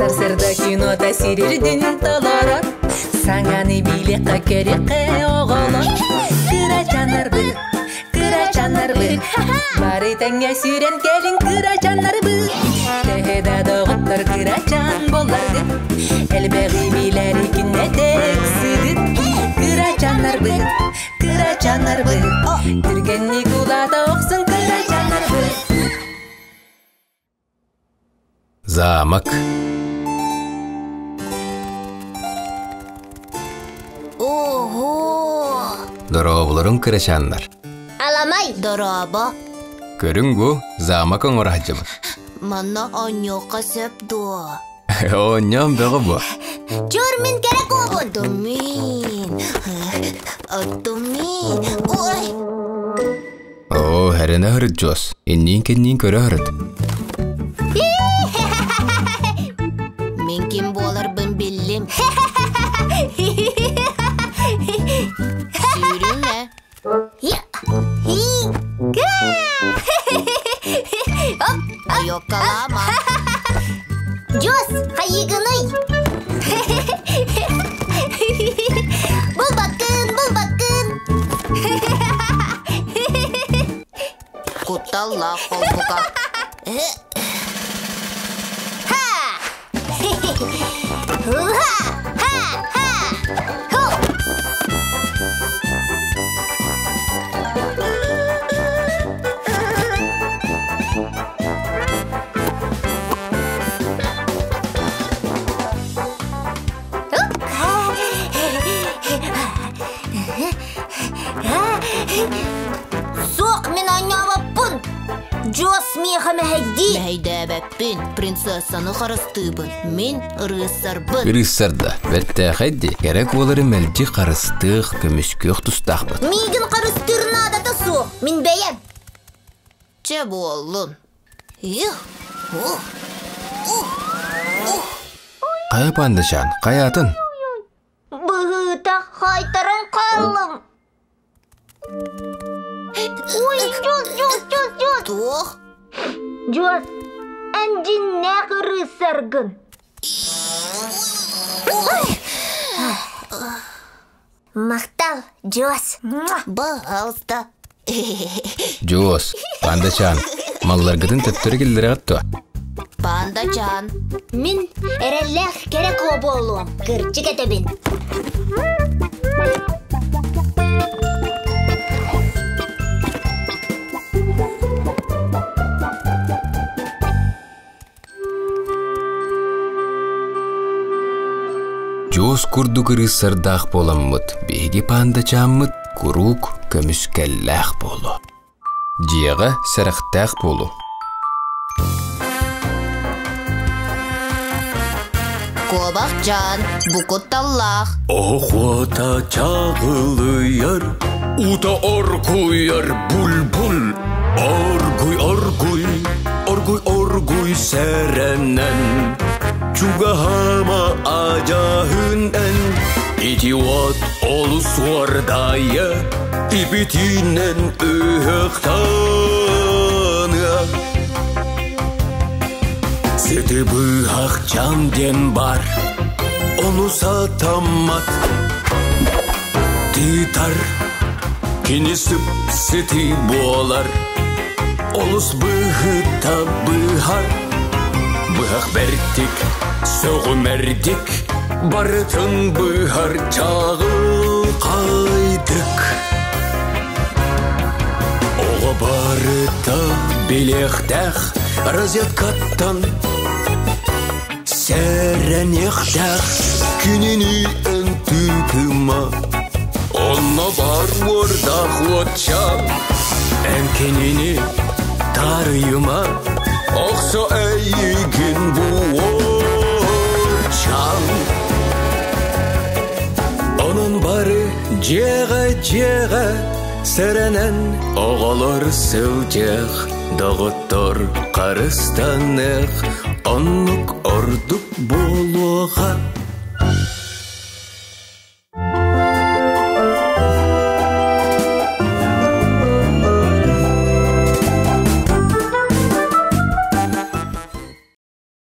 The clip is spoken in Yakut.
Сарсыарда кинота сирирдин толорор. Саҥаны билиэххэ көрүөххэ оҕолор. Кырачааннарбыт, кырачааннарбыт, бары тэҥҥэ сүүрэн кэлиҥ кырачааннарбыт. Төһө да доҕоттор кырачаан буолларгыт, элбэҕи билэри күннэтэ ыксыгыт. Кырачааннарбыт, кырачааннарбыт, түргэнник улаата охсун кырачааннарбыт. Замок. Ого! Дорооболорун кырачааннар. Аламай дорообо. Көрүҥ бу, замок оҥоро сылдьабын. Манна оонньуохха сөп дуо? Оонньоон бөҕө буо. Чур мин кэрэ куобун. Оттумин. Оттумин. Ой! Оо, хэрэнэ сырыт дьуос. Инниин-кэнниин көрө сырыт. Мин ким буоларбын биллим. Сүүрүмэ. Ойуоккалаама. Дьуос, хайыгыный? Булбаккын, булбаккын! Кутталлаах холбука. Ха! Ха! Ха! Ха! Хо! Суох, мин оонньообоппун! Дьуос миэхэ мэһэйдии! Мэһэйдээбэппин, принцессаны харыстыыбын. Мин ырыыссарбын. Ырыыссар да, бэртээхэй дии. Кэрэ куолары мэлдьи харыстыах, көмүскүөх тустаахпыт. Миигин харыстыыр наадата суох, мин бэйэм. Чэ буоллун. Их, ух, ух, ух. Хайа пандачаан, хайаатын? Быһыыта хайтаран хааллым. Ой, Дьуос, Дьуос, Дьуос, Дьуос! Туох? Дьуос, эн дьиннээх ырыысаргын. Махтал, Дьуос. Баһаалыста. Дьуос, пандачаан, малларгытын төттөрү киллэрэҕит дуо? Пандачаан. Мин эрэллээх кэрэ куо буолуом, кырдьык этэбин. Дьуос курдук ырыыссардаах буоламмыт, биһиги паандачааммыт куруук көмүскэллээх буолуо. Дьиэҕэ сэрэхтээх буолуҥ. Куобахчаан, бу кутталлаах. Охота чаҕылыйар, ута оргуйар буль-буль. Оргуй, оргуй, оргуй, оргуй сэрэнэн. Чугаһаама адьаһын эн. Идиот олус уордайа, ибитинэн ыһыктаныа. Сити быһахчан диэн бар, ону сатаммат. Тыытар, кини сып-сытыы буолар, олус быһыта быһар. Быһах бэртик, сөҕүмэрдик, барытын быһар чаҕылхайдык. Оҕо барыта билиэхтээх розеткаттан сэрэниэхтээх кинини эн тыытыма онно бар уордаах уотчаан эн кинини таарыйыма охсо эйигин бу уорчаан онон бары дьиэҕэ дьиэҕэ сэрэнэн оҕолор сылдьыах доҕоттор харыстаныах оннук ордук буолуоҕа.